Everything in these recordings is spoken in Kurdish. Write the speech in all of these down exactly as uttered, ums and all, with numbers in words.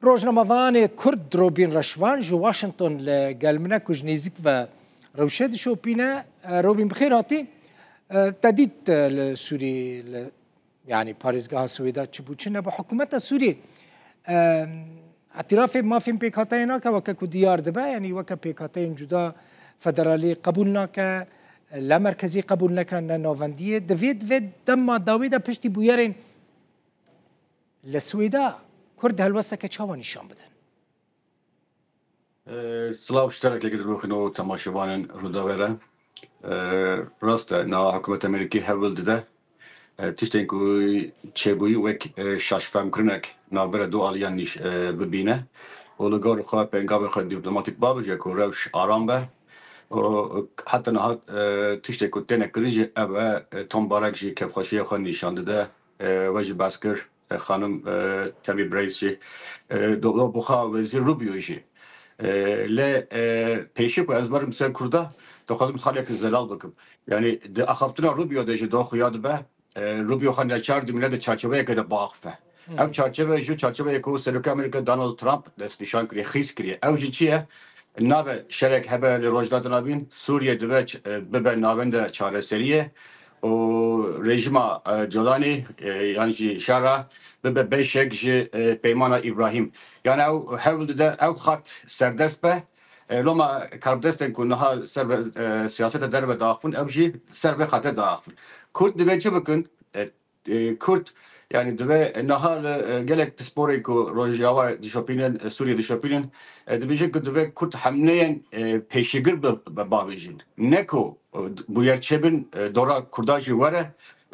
Rojnamevanê Kurd Robîn Reşvan ji Washington li gel min e ku ji nêzîk ve rewşê dişopîne. E, Robîn, bi xêr hatî. E, te dît, e, li Sûrî, li, yanî parêzgeha Swêda çi bû çi nebû. Hikûmeta Sûrî, e, îtirafê mafên pêkhateyê nake weke ku diyar dibe, yanî weke pêkhateyên cuda federalî qebûl nake, la merkezî qebûl nake, ne navendiyê. Di vê, di vê dema dawî de piştî bûyerên li Swêda Kurd helwesteke çawa nîşan bidin? Ee, Silav ji te re kekê Dilbixin û temaşevanên Rûdawê re. Ee, rast e, niha hikûmeta Amerîkî hewl dide, e, tiştên ku çêbûyî wek, e, şaşfehmkirinek navbera du aliyan nîş-, e, bibîne û li gor xwe pengavê xwe dîplomatîk babije ku rewş aram be. Û heta niha, e, tiştê ku têne kirin jî ev e, e, Tom Barrack jî kêfxweşiya xwe nîşan dide. E, we jî behs kir, e, xanim, e, Tammy Bruce jî, e, do-, do-, buxa Wezîr Rubio jî. E, lê, e, pêşî ku ez werim ser Kurda, dixwazim xalekî zelal bikim. Yanî di axaftina Rubio de jî do xuya dibe, e, Rubio xwe neçar dimîne di çarçoveyeke de biaxife. Ev çarçove jî çarçoveyek ku Serokê Amerîka Donald Trump destnîşan kiriye, xîz kiriye. Ew jî çi ye? Nabe şerek hebe li Rojhilata Navîn, Sûriye dibe ç-, e, bibe navenda çareseriyê û rejîma, e, Colanî, e, yan jî şera bibe beşek ji, e, Peymana Îbrahîm. Yani ew hewl dide ew xat serdest be. E, loma karbidestên ku niha ser ve, e, siyaseta derve diaxivin, ew jî ser vê xatê diaxivin. Kurd divê çi bikin? E, e, Kurd, yani divê niha li, e, gelek pisporên ku Rojava dişopînin, e, Sûriye dişopînin, e, dibêjin ku divê Kurd hemleyên, e, pêşîgir bi, bi, bavêjin. Ne ku, e, bûyer çêbin, e, dora Kurda jî were,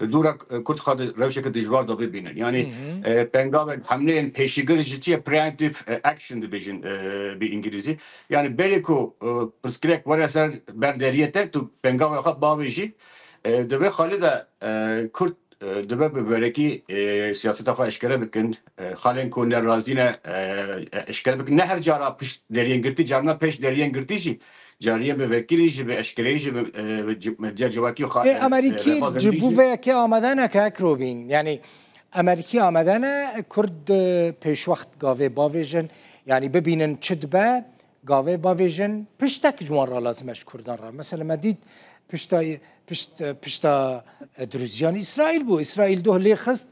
e, dûra, e, Kurd xwe di rewşeke dijwar de bibînin. Yani, e, pengavên hemleyên pêşîgir jî çi ye? Preemptive, e, action dibêjin, e, bi îngilîzî. Yani berê ku, e, pirsgirêk were ser ber deriyê te, tu pengavê xwe bavêjî, e, di vê xalê de, e, Kurd, e, dibe bi verekî, e, siyaseta xwe eşkere bikin. E, xalên ku nerazî ne, e, e, eşkere bikin. Ne her cara pişt deriyên girtî, carna pêş deriyên girtî jî, cariyên bi vekirî jî, bi eşkereyî jî, bi, e, bi ci-, medya civakî û xa-, Ê, e, Amerîkî e, rêbazên ji din bo jî. Vê yekê amade neke, Ek Robîn. Yanî Amerîkî amade ne, Kurd, e, pêşwext gavê bavêjin, yanî bibînin çi dibe, gavê bavêjin, piştek ji wan re lazim e ji Kurdan re. Mesela me dît pişta, pişt, pişta, e, Druzyan Îsraîl bû. Îsraîl doh lê xist,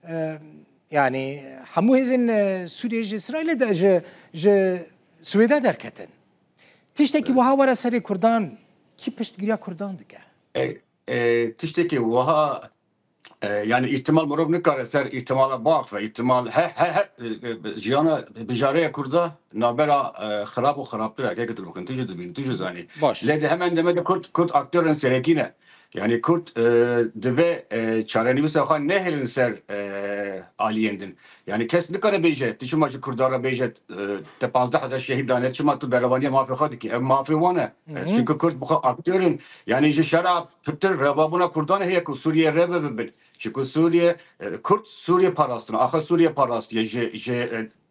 e, yanî hemû hêzên, e, Sûriyê ji Îsraîlê de, ji, ji Swêde derketin. Tiştekî wiha were serê Kurdan, kî piştgiriya Kurdan dike? E, e, tiştekî wiha E, yani îhtimal mirov nikare ser îhtimala biaxife. Îhtimal he, he, he, e, e, jiyana bijareya Kurda nabera, e, xirab û xirabtir e. Keke tu bikin, tu jî dibîn, tu jî zanî. Baş. Lê di hemen deme de Kurd, Kurd aktörên serekî ne. Yani Kurd, e, divê, e, çarenivîsa xwe nehêlin ser, e, aliyên din. Yani kes nikare bêje, tu çima ji Kurda re bêje, e, te panzdeh hezar şehîd dane, çima tu berevaniya mafê xwe dikî? Ev mafê wan e. E, çünkü Kurd bi xwe aktör in. Yani ji şera pitir revabûna Kurdan heye ku Sûriye reve bibin. Çünkü Sûriye, e, Kurd Sûriye parastin. Axa Sûriye parastiye. Ji, ji,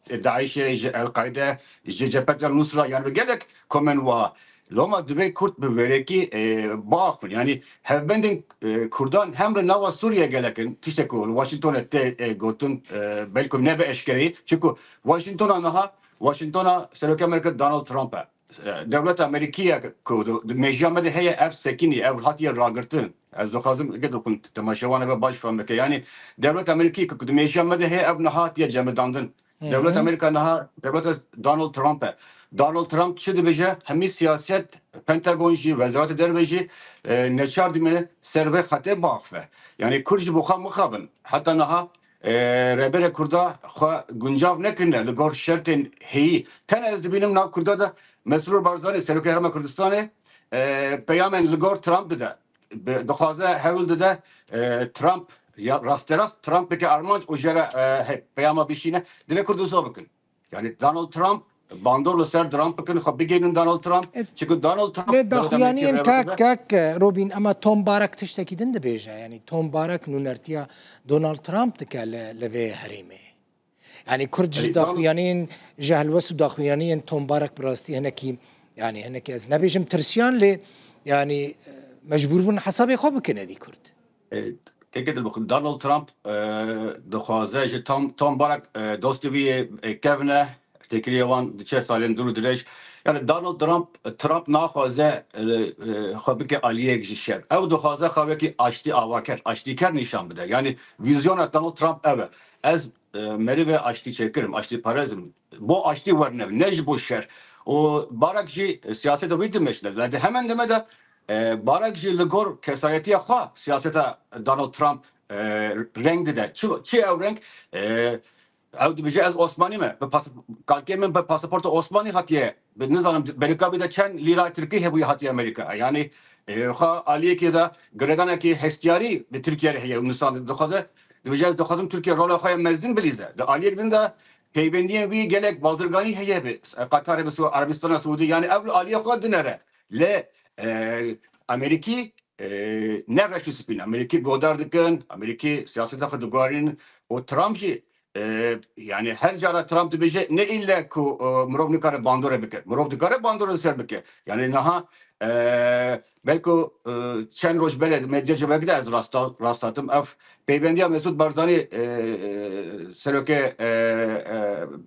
e, DAIŞ'ê, ji El-Qaide, ji Cephet El-Nusra, yani gelek komen wiha. Loma divê Kurd bi verekî, e, biaxivin. Yani hevbendên, e, Kurdan hem li nava Sûriye gelek in, tiştek ku li Washingtonê tê, e, gotin, e, belku ne bi eşkereyî. Çünkü Washingtona niha, Washingtona Serokê Amerîka Donald Trump e. E, dewleta Amerîkî ye ku di, di mêjiya me de heye, ev sekinî, ev hatiye ragirtin. Ez dixwazim, ge dixwin temaşevan eve baş fehm bike. Yani dewleta Amerîkî ku di mêjiya me de heye, ev niha hatiye cemidandin. Dewleta Amerîka niha dewleta Donald Trump e. Donald Trump çi dibêje? Hemî siyaset, Pentagon jî, Wezareta Derve jî, e, neçar dimîne ser vê xetê biaxife. Yani Kurd ji bo xwe mixabin. Heta niha, e, rêberê Kurda xwe guncav nekirine li gor şertên heyî. Tenê ez dibînim nav Kurda de Mesrûr Barzanî, Serokê Herêma Kurdistanê, e, peyamên li gor Trump dide. Bi-, dixwaze hewl dide, e, Trump, ya rasterast Trump bike armanc û jê re, e, he-, peyama bişîne. Divê Kurd wisa bikin. Yani Donald Trump, bandor li ser Trump bikin, xwe bigihînin Donald Trump. E, Çünkü Donald Trump lê dewleta Amerîkî daxuyaniyên rêve kak, dide. Kak, e, Robîn, ema Tom Barrack tiştekî din dibêje. Yani Tom Barrack nûnertiya Donald Trump dike li, li vê herêmê. Yani Kurd ji Ey, tam daxuyaniyên, ji helwest û daxuyaniyên Tom Barrack bi rastî hinekî, yani hinekî ez nebêjim tirsiyan, lê yani, e, mecbûr bûn hesabê xwe bikin êdî Kurd. E, Keke dibixin Donald Trump e, dixwaze ji Tom, Tom Barak e, dostê wî yê e, kevin e, têkiliyê wan diçe salên dûr û dirêj. Yani Donald Trump, Trump naxwaze e, e, xwe bike aliyek ji şer. Ew dixwaze xwe wekî aştî avaker, aştîker nîşan bide. Yani vîzyona Donald Trump ev e. Ez e, merivê aştî çêkirim, aştî parezim. Bo aştî werne, ne ji bo şer. Û Barak jî e, siyaseta wî dimeşine. Lê di hemen deme de e, Barak jî li gor kesayetiya xwe siyaseta Donald Trump e, reng dide. Çi, çi ew reng? E, ew dibêje ez Osmanî me. Bi pas-, kalkê min bi pasaporta Osmanî hatiye. Bi, nizanim Berîka bî de çend lîra Tirkî hebûye hatiye Amerîka. Yani e, xwe aliyekê de girêdanekî hestiyarî bi Tirkiye re heye. Û nisan dixwaze, dibêje ez dixwazim Tirkiye rola xwe ya mezin bilîze. Di aliyek din de peywendiyên wî gelek bazirganî heye bi Qatarê, bi Su-, Erebistana Siûdî. Yani ew li aliyê xwe dinere. Lê e, Amerîkî e, ne reş û spîn. Amerîkî godar dikin, Amerîkî siyaseta xwe diguherînin û Trump jî e, yani her cara Trump dibêje ne îlle ku e, mirov nikare bandore bike. Mirov dikare bandore li ser bike. Yani niha e, belku e, çend roj berê medya civakî de ez rasta-, rasthatim. Ev peyvendiya Mesûd Barzanî e, e, serokê e, e,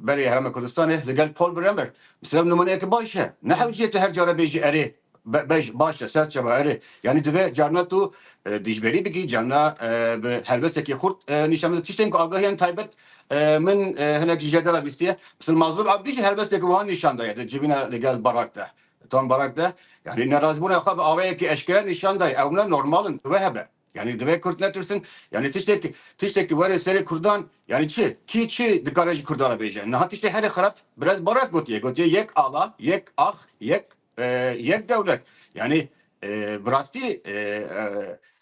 berê Herêma Kurdistanê li gel Paul Bremer. Mesela nimûneyeke baş e. Ne hewcî ye tu her cara bêjî erê. Be-, beş, baş e, ser çava erê. Yani divê carna tu e, dijberî bikî, carna e, bi helbestekî xurt e, nîşan bide. Tiştên ku agahiyên taybet e, min e, hinek ji jê de re bîstiye. Mesela Mazlûm Abdî jî helbestekî wiha nîşan daye di civîna li gel Barak de. Tom Barak de. Yani nerazîbûna xwe bi awayekî eşkere nîşan daye. Ew ne normal in, divê hebe. Yani divê Kurd netirsin. Yani tiştekî, tiştekî were serê Kurdan, yani çi? Kî çi dikare ji Kurdan re bêje? Niha tiştê herê xirab, biraz Barak gotiye. Gotiye yek ala, yek ax, yek e, yek dewlet. Yani e, bi rastî e, e,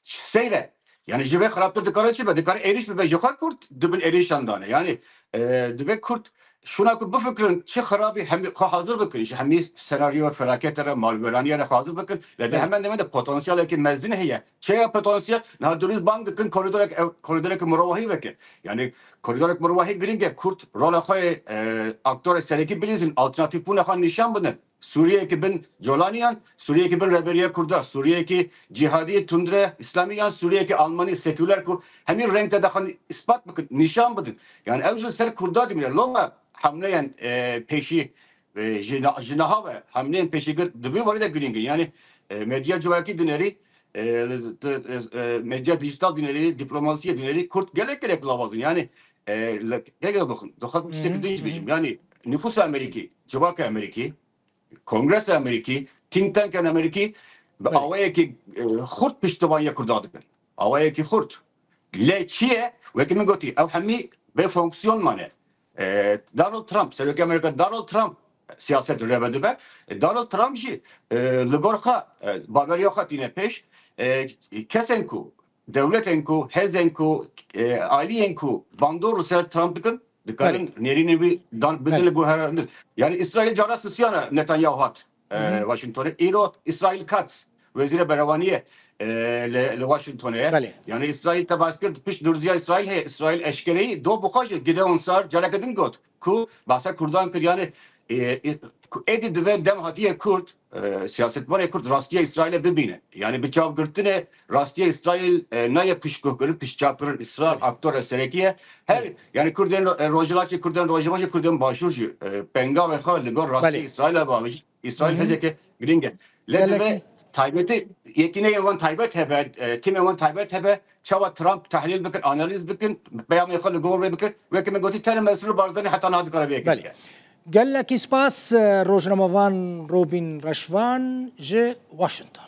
seyre. Yani ji vê xirabtir dikare çi be? Dikare êrîş bibe ji xwe Kurd di bin êrîşan dane. Yani e, divê Kurd şuna ku bifikirin çi xirabî hemî xwe hazir bikin. Ji hemî senaryo felakete re, malweraniye re xwe hazir bikin. Lê di hemen demê de potansiyelekî mezin heye. Çi ye potansiyel? Niha durîst bang dikin koridorek, ev, koridorek mirovahî veke. Yani koridorek mirovahî girîng e. Kurd rola xwe e, aktorê serekî bilîzin, alternatîf bûna xwe nîşan bidin. Sûriyeyekî bin Colaniyan, Sûriyeyekî bin Rêberiya Kurda, Sûriyeyekî cîhadî tundre îslamî yan Sûriyeyekî Almanî sekûler ku hemî reng te dixwin îspat bikin, nîşan bidin. Yani ew ji ser Kurda dimîne. Loma hemleyên e, pêşî e, ji na-, ji niha ve hemleyên pêşîgir di vî warî de girîng in. Yani e, medya civakî dinêrî, e, di- e, e, medya dijital dinêrî, dîplomasiyê dinêrî, Kurd gelek gelek lawaz in. Yani e, li- gelek bixin. Dixwazim tiştekî din jî bêjim. Yani nifûsa Amerîkî, civaka Amerîkî, Kongresa Amerîkî, think tankên Amerîkî bi awayekî e, xurt piştevaniya Kurda dikin. Awayekî xurt. Lê çi ye? Wekî min gotî, ew hemî bê fonksiyon mane. E, Donald Trump, serokê Amerîka Donald Trump siyaset rêve dibe. E, Donald Trump jî e, li gor xwe e, baveriya xwe tîne pêş. E, kesên ku, dewletên ku, hêzên ku, e, aliyên ku bandor li ser Trump dikin, dikarin nêrînê wî dan bidin li guherandin. Yani Îsraîl cara sisiyane Netanyahu hat e, Washingtonê. Îro Îsraîl Katz, wezîrê berewaniyê e, li, li Washingtonê ye. Yani Îsraîl te behs kir, pişt durziya Îsraîl heye. Îsraîl eşkereyî do bi xwe jî Gideon Sar careke din got ku behsa Kurdan kir. Yani e, e, ku êdî divê dem hatiye Kurd, e, siyasetvanê Kurd rastiya Îsraîlê bibîne. Yani bi çavgirtinê rastiya Îsraîl e, naye piştguhkirin, piştçapkirin. Îsraîl aktora serekî ye. Her, yani Kurdên ro- e, Rojhilatê, Kurdên Rojava jî, Kurdên Başûr jî e, pengavê xwe li gor rastiya Îsraîlê bavêjin. Îsraîl hêzeke girîng e. Lê divê taybetî, yekîneyên wan taybet hebe, e, tîmên wan taybet hebe, çawa Trump tehlîl bikin, analîz bikin, peyamê xwe li gor wê bikin. Wekî min gotî, tenê Mesrûr Barzanî heta niha dikare vê yekê bike. Gelekî spas, e, rojnamevan Robîn Reşvan ji Washington.